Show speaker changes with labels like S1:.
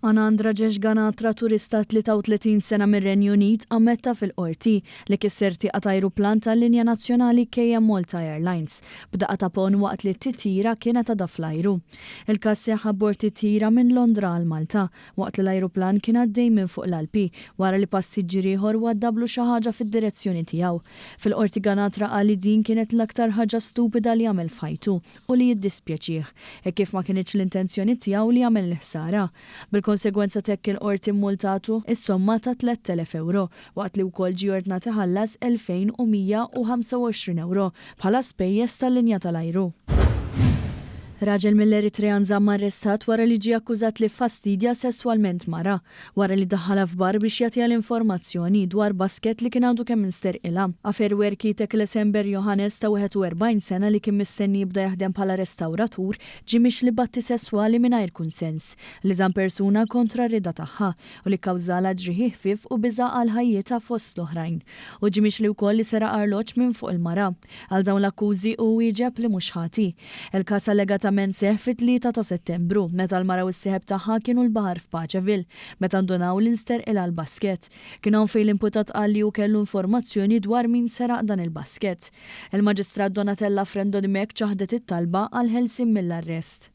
S1: Anand Rajesh Ganatra, turista 33 sena mir-Renju Unit, ammetta fil-Qorti li kisser tieqa ta' ajruplan tal-linja nazzjonali KM Malta Airlines b'daqqa ta' ponn waqt li t-titjira kienet għadha fl-ajru. Il-każ seħħ abbord titjira minn Londra għal Malta waqt li l-ajruplan kien għaddej minn fuq l-Alpi wara li passiġġier ieħor waddablu xi ħaġa fid-direzzjoni tiegħu. Fil-Qorti Ganatra qal li din kienet l-aktar ħaġa stupida li għamel f'ħajtu u li jiddispjaċih, hekk kif ma kinitx l-intenzjoni tiegħu li jagħmel il-ħsara. Bil-konsegwenza t'hekk il-Qorti mmultatu s-somma ta' 3,000 ewro, waqt li wkoll ġie ordnat iħallas 2,125 ewro bħala spejjeż tal-linja tal-ajru. Raġel mill-Eritrea nżamm arrestat wara li ġie akkużat li ffastidja sesswalment mara. Wara li daħħalha f'bar biex jagħtiha l-informazzjoni dwar basket li kien għadu kemm insterqilha. Aferwerki Teklesember Johannes ta' 41 sena li kien mistenni jibda jaħdem bħala restawratur ġie mixli b'atti sesswali mingħajr kunsens, li żamm persuna kontra r-rieda tagħha u li kkawżalha ġrieħi ħfief u biża' għal ħajjitha fost l-oħrajn. Hu ġie mixli wkoll li seraq arloġġ minn fuq il-mara. Għal dawn l-akkużi hu wieġeb li mhux ħati. Il-każ allegatament seħħ fit-3 ta' Settembru, meta l-mara u s-sieħeb tagħha kienu l-baħar f'Paceville, meta ndunaw li nsterqilha l-basket. Kien hawn fejn l-imputat qal li hu kellu informazzjoni dwar min seraq dan il-basket. Il-Maġistrat Donatella Frendo Dimech ċaħdet it-talba għall-ħelsien mill-arrest.